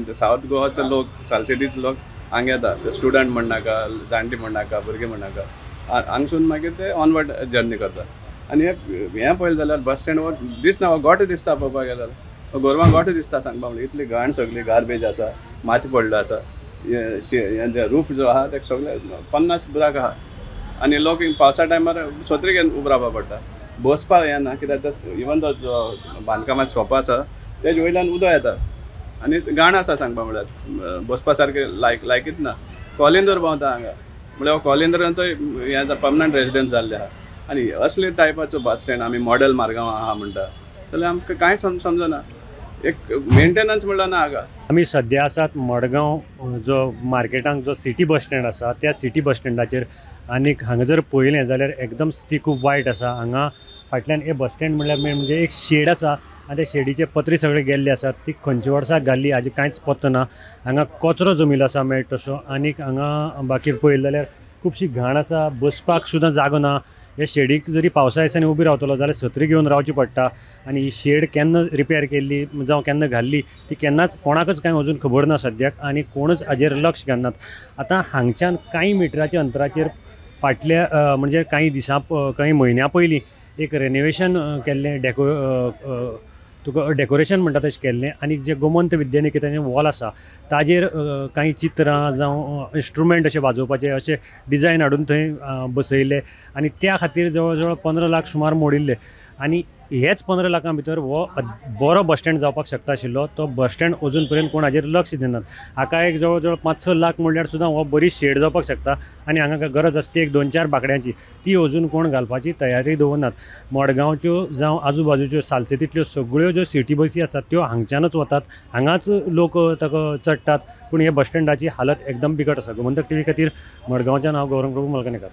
South गोवाचो लोक, सालसेटीचो लोक हांगा येता, स्टुडंट म्हणनाका, जाणटी म्हणनाका, भुरगे म्हणनाका, हांगसून मागीर ते ऑनवर्ड जर्नी करता. आनी हें पळयलें जाल्यार बस स्टँड हो दिसना, हो गोठो दिसता पळोवपाक गेल्यार, गोरवां गोठो दिसता सांगपा म्हणल्यार, इतली घाण सगळी गार्बेज आसा, माती पडलो आसा, हे रूफ जो आहा ते सगळे 50 बुराक आहा आनी लोक पावसा टायमार सत्री घेवन उबो रावपा पडटा, बसपाक हें ना कित्याक इवन तो बांदकामांत सोपो आसा तेजे वयल्यान उदक येता आनी घाण आसा सांगपा म्हणल्यार बसपा सारकें लायकीच ना. कॉलिंदर भोंवता हांगा, म्हणल्यार हो कॉलिंदरांचो हें पर्मनंट रेजिडंट जाल्ले आहा आनी असले टायपाचो बस स्टँड आमी मॉडेल मारगांव आहा म्हणटा जाल्यार आमकां कांय समजना, एक मेंटेनन्स म्हणल्यार ना हांगा. आमी सद्या आसात मडगांव जो मार्केटांक जो सिटी बस स्टँड आसा त्या सिटी बस स्टँडाचेर आनीक हांगा जर पळयलें जाल्यार एकदम स्थिती खूब वायट आसा. हांगा फाटल्यान हे बस स्टँड म्हणल्यार मेन म्हणजे एक शेड आसा आनी त्या शेडीचे पत्रे सगळे गेल्ले आसात, ती खंयच्या वर्साक घाल्ली हाजी कांयच पत्तो ना. हांगा कचरो जमिल्लो आसा मेळटा तसो आनीक हांगा बाकी पळयलें जाल्यार खुबशी घाण आसा, बसपाक सुद्दां जागो ना. हे शेडीक जरी पावसा दिसांनी उबी रावतलो जाल्यार सत्री घेवन रावची पडटा आनी ही शेड केन्ना रिपेर केल्ली जावं केन्ना घाल्ली ती केन्नाच कोणाकच कांय अजून खबर ना सद्याक आनी कोणूच हाजेर लक्ष घालनात. आतां हांगच्यान कांय मिटराच्या अंतराचेर फाटल्या म्हणजे कांय दिसां कांय म्हयन्या पयलीं एक रेनोवेशन केल्लें, तुका डेकोरेशन म्हणटा तशें केल्लें आनी जे गोमंत विद्यानिकेतनाचें वॉल आसा ताजेर कांय चित्रां जावं इंस्ट्रुमेंट अशे वाजोवपाचे अशे डिजायन हाडून थंय बसयल्ले आनी त्या खातीर जवळ जवळ 15 लाख सुमार मोडिल्ले आनी हेच 15 लाखां भितर हो बरो बस स्टँड जावपाक शकता आशिल्लो, तो बस स्टँड अजून पर्यंत कोण हाजेर लक्ष दिनात. हाका एक जवळ जवळ 5-6 लाख म्हणल्यार सुद्दां हो बरी शेड जावपाक शकता आनी हांगा गरज आसता ती एक 2-4 बांकड्यांची, ती अजून कोण घालपाची तयारी दवरनात. मडगांवच्यो जावं आजू बाजूच्यो सालसेतींतल्यो सगळ्यो ज्यो सिटी बसी आसात त्यो हांगच्यानच वतात, हांगाच लोक ताका चडटात, पूण हे बस स्टँडाची हालत एकदम बिकट आसा. गोमंतक टीव्ही खातीर मडगांवच्यान हांव गौरंग प्रभू मलकनेकर.